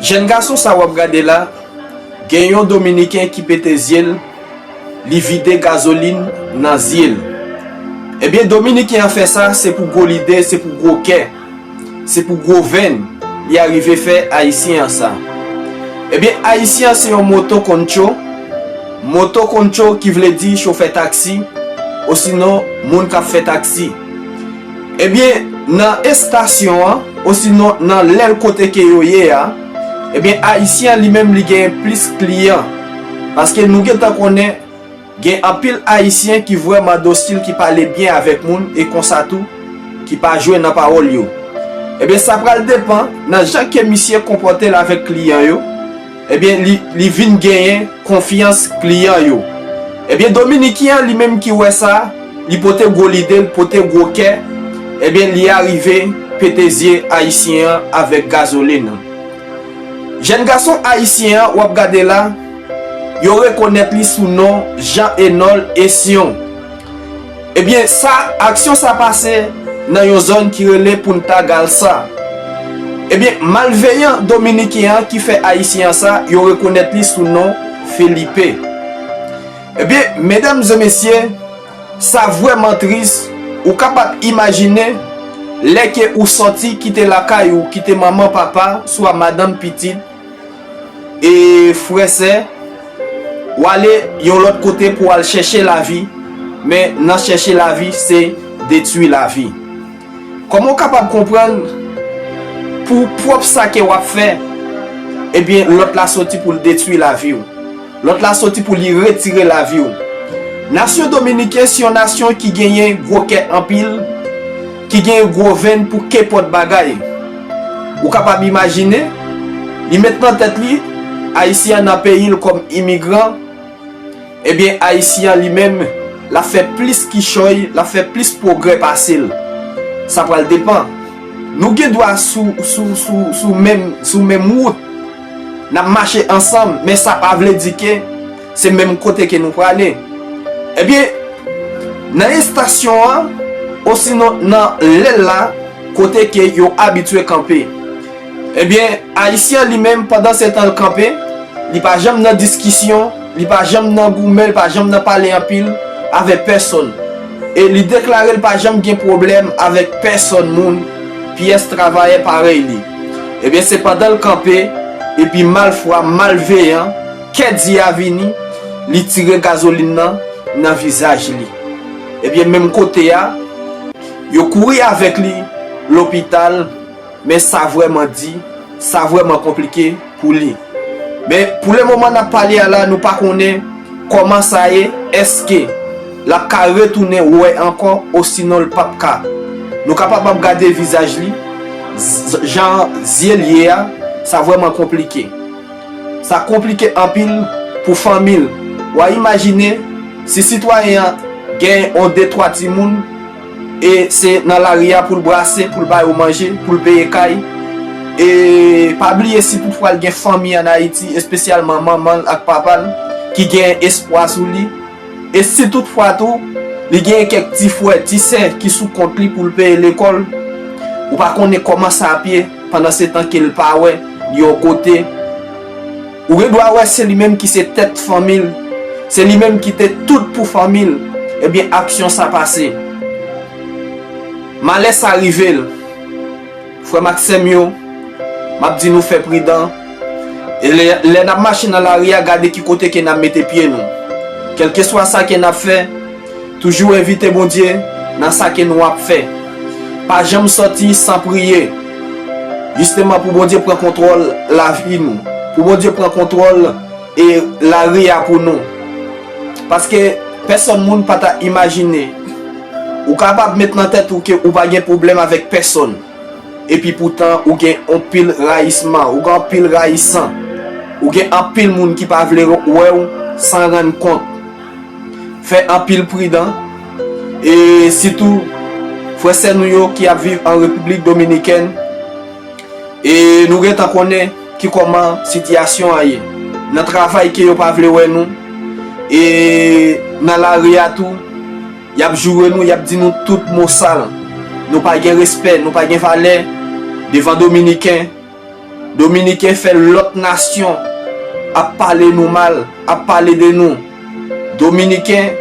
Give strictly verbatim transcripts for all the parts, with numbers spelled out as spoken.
Jèn gason sa w ap gade la, gen yon Dominiken ki pete zye l, li vide gazolin nan zye l. Ebyen, Dominiken an fè sa, se pou gwo lide, se pou gwo kè, se pou gwo venn, li arive fè Ayisyen an sa. Ebyen, Ayisyen an se yon moto concho, moto concho ki vle di chofè taksi, osinon moun k ap fè taksi. Ebyen, nan estasyon an, osinon nan lèl kote ke yo ye a, ebyen, Ayisyen an li menm li genyen plis kliyan. Paske nou gentan konnen, gen anpil Ayisyen ki vrèman dosil, ki pale byen avèk moun, e konsa tou, ki pa jwe nan pawòl yo. Ebyen, sa pral depann nan jan ke misye konpòte l avèk kliyan yo. Ebyen, li, li vin genyen konfyans kliyan yo. Ebyen, Dominiken an li menm ki wè sa, li pote gwo lide, li pote gwo kè, ebyen, li arive pete zye Ayisyen an avèk gazolin. Jèn gason Ayisyen an w ap gade la, yo rekonèt li sou non Jean Enol Esyon. Ebyen, sa, aksyon sa pase nan yon zòn ki rele Punta Galsa. Ebyen, malveyan Dominiken an ki fè Ayisyen an sa, yo rekonèt li sou non Felipe. Ebyen, medam e mesye, sa vrèman tris, ou kapab imajine lè ke ou sòti kite lakay ou, kite manman, papa, swa madanm, pitit, e frè, sè, w ale yon lòt kote pou w al chèche lavi, men nan chèche lavi, se detwi lavi. Kòman w kapab konprann pou pwòp sa ke w ap fè, ebyen, lòt la sòti pou l detwi lavi w? Lòt la sòti pou li retire lavi w. Nasyon Dominiken se yon nasyon ki genyen gwo kè anpil, ki genyen gwo venn pou kenpòt bagay. Ou kapab imajine, li met nan tèt li, Ayisyen an nan peyi l kòm imigran, ebyen, Ayisyen an li menm, l ap fè plis kichòy, l ap fè plis pwogrè pase l. Sa pral depann. Nou gen dwa sou, sou, sou, sou menm, sou menm wout. N ap mache ansanm, men sa pa vle di ke se menm kote ke nou prale. Ebyen, nan estasyon an, osinon nan lèl la, kote ke yo abitye kanpe. Ebyen, Ayisyen an li menm, pandan se tan l kanpe, li pa janm nan diskisyon, li pa janm nan goumen, li pa janm nan pale anpil avèk pèsonn. E li deklare l pa janm gen pwoblèm avèk pèsonn moun, pyès travayè parèy li. Ebyen, se pandan l kanpe, epi malfwa, malveyan, kè di a vini, li tire gazolin nan nan vizaj li. Ebyen, menm kote a, yo kouri avèk li lopital, men sa vrèman di, sa vrèman konplike pou li. Men, pou le moman n ap pale a la, nou pa konnen kòman sa ye, èske l ap ka retounen wè ankò, osinon l p ap ka. Nou kapab ap gade vizaj li, z-, jan zye l ye a, sa vrèman konplike. Sa konplike anpil pou fanmi l. W a imajine, si sitwayen an gen yon de twa timoun, e se nan lari a pou l brase, pou l ba yo manje, pou l peye kay. E pa bliye, si toutfwa l gen fanmi ann Ayiti, espesyalman manman l ak papa l, ki gen espwa sou li, e si toutfwa tou, li gen kèk ti frè, ti sè ki sou kont li pou l peye lekòl, ou pa konnen kòman sa ap ye pandan se tan ke l pa wè li yon kote. Ou gen dwa wè se li menm ki se tèt fanmi l, se li menm ki te tout pou fanmi l, ebyen aksyon sa pase. Malè sa rive l. Frè m ak sè m yo, m ap di nou fè pridan. E lè, lè n ap mache nan lari a, gade ki kote ke n ap mete pye nou. Kèlkeswa sa ke n ap fè, toujou envite Bondye nan sa ke nou ap fè. Pa janm sòti san priye. Jisteman pou Bondye pran kontwòl lavi nou. Pou Bondye pran kontwòl e lari a pou nou. Paske pèsonn moun pa ta imajine. Ou kapab met nan tèt ou ke ou pa gen pwoblèm avèk pèsonn. Epi poutan, ou gen yon pil rayisman, ou gen anpil rayisan. Ou gen anpil moun ki pa vle wè w san rann kont. Fè anpil pridan. E sitou, frè sè nou yo ki ap viv an Repiblik Dominikèn, e nou gentan konnen ki kòman sitiyasyon an ye. Nan travay ke yo pa vle wè nou, e nan lari a tou, y ap joure nou, y ap di nou tout mo sal. Nou pa gen respè, nou pa gen valè devan Dominiken. Dominiken fè lòt nasyon ap pale nou mal, ap pale de nou. Dominiken,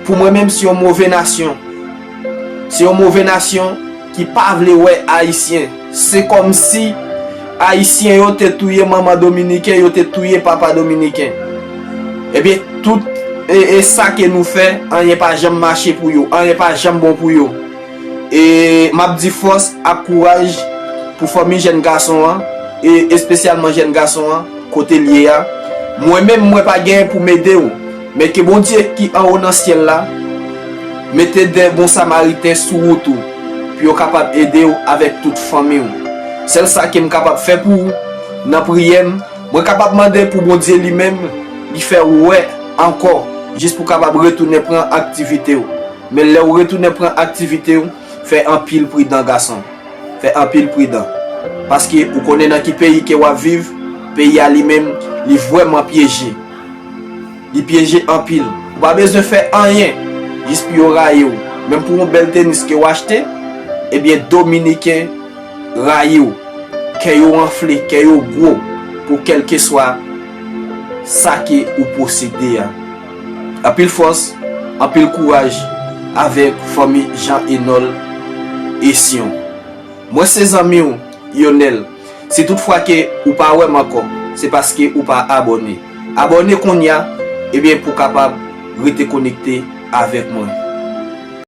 pou mwen menm, se yon move nasyon. Se yon move nasyon ki pa vle wè Ayisyen. Se kòmsi Ayisyen yo te touye manman Dominiken, yo te touye papa Dominiken. Ebyen, tout e, e sa ke nou fè, anyen pa janm mache pou yo, anyen pa janm bon pou yo. E m ap di fòs ak kouraj pou fanmi jèn gason an, e espesyalman jèn gason an, kote l ye a. Mwen menm, mwen pa genyen pou m ede w, men ke Bondye ki anwo nan syèl la mete de bon samariten sou wout ou, pou yo kapab ede w avèk tout fanmi w. Sèl sa ke m kapab fè pou ou, nan priyè m, mwen kapab mande pou Bondye li menm, li fè w wè ankò, jis pou w kapab retounen pran aktivite w. Men lè w retounen pran aktivite w, fè anpil pridan, gason. Fè anpil pridan. Paske ou konnen nan ki peyi ke w ap viv, peyi a li menm, li vrèman pyeje. Li pyeje anpil. Ou pa bezwen fè anyen, jis pou yo rayi w. Menm pou yon bèl tenis ke w achte, ebyen, Dominiken rayi w. Kè yo anfle, kè yo gwo, pou kèlkeswa sa ke ou posede a. Anpil fòs, anpil kouraj avèk fanmi Jean Enol Esyon. Mwen se zanmi w, Yonèl. Si tout fwa ke ou pa wè m ankò, se paske ou pa abòne. Abòne kounye a, ebyen, pou w kapab rete konekte avèk mwen.